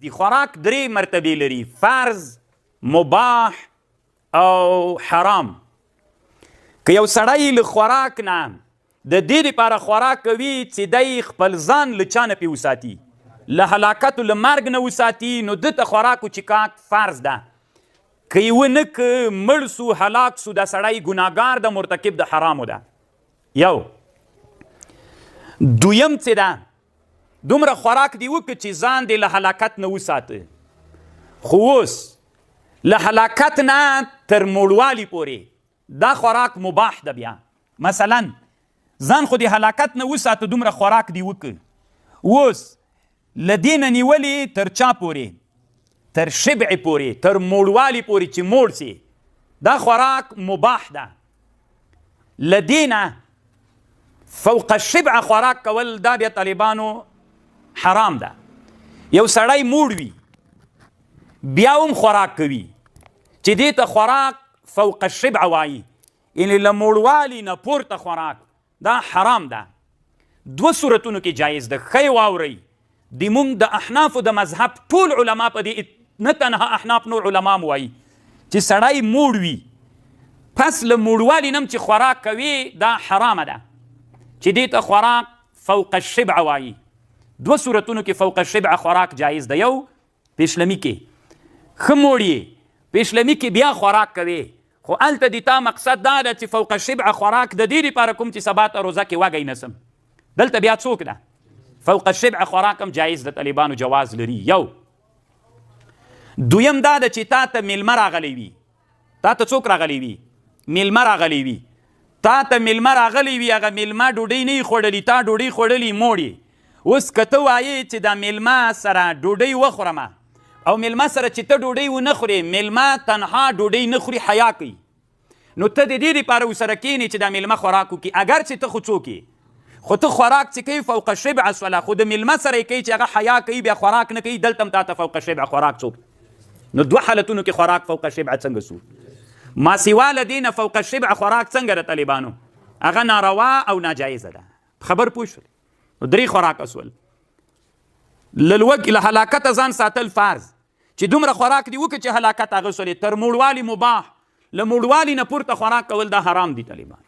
دی خوراک درې مرتبې لري، فرض، مباح او حرام. که یو سړی له خوراک نه د دې لپاره خوراک کوي چې دی خپل ځان له چا نه پې وساتي، له هلاکت له مرګ نه وساتي، نو ده ته خوراک و چکاک فرض ده. که یې ونه که مړ سو، هلاک سو، دا سړی ګناهګار ده، مرتکب د حرامو ده. یو دویم څه ده، دومره خوراک دی وکړه چې ځان دې له هلاکت نه وساته، خو اوس له هلاکت نه تر موړوالي پورې دا خوراک مباح ده. بیا مثلا ځان خو دې هلاکت نه وساته، دومره خوراک دی وکړه، اوس له دې نه نیولې تر چا پورې، تر شبع پورې، تر موړوالي پورې چې موړ سي، دا خوراک مباح ده. له دې نه فوق الشبع خوراک کول دا بیا طالبانو حرام ده. یو سړی موړ وي بیا هم خوراک کوي، چې دې ته خوراک فوق الشبع وایي، یعنې له موړوالي نه پورته خوراک، دا حرام ده. دوه صورتونو کې جایز ده. ښه یې واورئ، د مونږ د احنافو د مذهب ټول علما په دې، نه تنها احناف، نور علما هم وایي چې سړی موړ وي پس له موړوالي نه هم چې خوراک کوي دا حرامه ده، چې دې ته خوراک فوق الشبع وایي. دوه صورتونو کې فوق الشبع خوراک جایز ده. یو پیشلمي کې ښه موړ یې، پیشلمي کې بیا خوراک کوي، خو هلته د تا مقصد دا ده چې فوق الشبع خوراک د دې لپاره کوم چې سبا ته روزه کې وږی نه سم. دلته بیا څوک ده فوق الشبع خوراک هم جایز ده، طالبانو جواز لري. یو دویم دا ده چې تا ته میلمه راغلی وي، تا ته څوک راغلی وي؟ میلمه راغلی وي، تا ته میلمه راغلی وي، هغه میلمه ډوډۍ نه خوړلي، تا ډوډۍ خوړلي، موړ یې. اوس که ته وایې چې دا میلمه سره ډوډۍ وخورمه، او میلمه سره چې ته ډوډۍ ونه خورې، میلمه تنها ډوډۍ نه خوري، حیا کوي، نو ته د دې لپاره ورسره کښېنې چې دا میلمه خوراک وکړي، اګر چې ته خو څوک یې، خو ته خوراک چې کوي فوق شبع سوله، خو د میلمه سره یې کوي چې هغه حیا کوي، بیا خوراک نه کوي، دلته هم تا ته فوق شبع خوراک څوک. نو دوه حالتونو کې خوراک فوق شبع څنګه سو؟ ما سوا له دې نه فوق شبع خوراک څنګه ده طالبانو؟ هغه ناروا او ناجایزه ده. خبر پوه شول؟ نو درې خوراکه سول. له لوږې له هلاکته ځان ساتل فرض، چې دومره خوراک دې وکړي چې هلاکت هغه سولې، تر موړوالي مباح، له موړوالي نه پورته خوراک کول دا حرام دي طالبان.